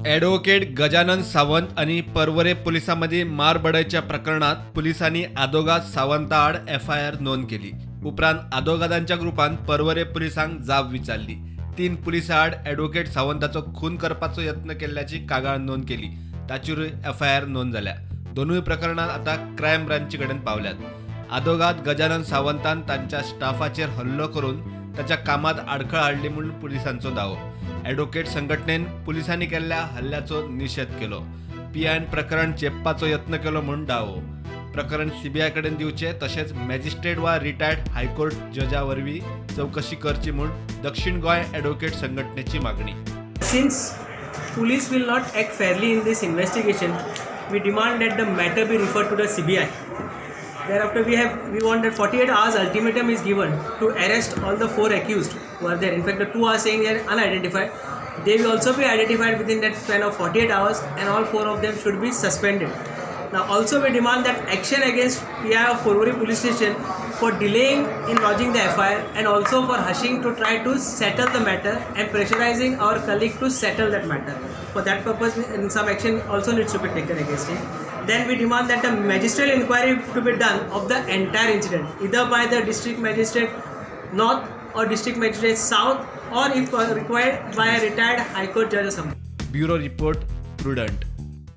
Advocate Gajanan Sawant आणि पर्वरे पोलिसांमध्ये मारबडायच्या प्रकरणात पुलिसांनी आदोगाद सावंताआड एफआयआर नोंद केली. उपरांत आदोगादांच्या ग्रुपान पर्वरे पुलिसांक जाब विचारली. 3 पुलिसांआड ॲडव्होकेट सावंताचो खून करपाचो यत्न केल्ल्याची कागाळ नोंद केली. ताचेरूय एफआयआर नोंद जाल्या. दोनूय प्रकरणां आतां क्रायम ब्रांची कडेन पावल्यात. आदोगाद गजानन सावंतान तांच्या स्टाफाचेर हल्लो करून ताच्या कामात आडखळ हाडली म्हूण पुलिसांचो दावो. ॲडव्होकेट संघटनेन पुलिसांनी केल्ल्या हल्ल्याचो निशेध केलो. पीआयन प्रकरण चेपपाचो यत्न केलो म्हूण दावो. प्रकरण सीबीआय कडेन दिवचें तशेंच मॅजिस्ट्रेट वा रिटायर्ड हायकोर्ट जजा वरवीं चवकशी करची म्हूण दक्षिण गोंय ॲडव्होकेट संघटनेची मागणी. Since police will not act fairly in this investigation, we demand that the matter be referred to the CBI. Thereafter, we want that 48 hours ultimatum is given to arrest all the four accused who are there. In fact, the two are saying they are unidentified. They will also be identified within that span of 48 hours, and all four of them should be suspended. Now, also we demand that action against PI of Porvorim Police Station for delaying in lodging the FIR and also for hushing to try to settle the matter and pressurizing our colleague to settle that matter. For that purpose, some action also needs to be taken against him. Then we demand that a magisterial inquiry to be done of the entire incident, either by the district magistrate north or district magistrate south, or if required by a retired high court judge or something. Bureau report, Prudent.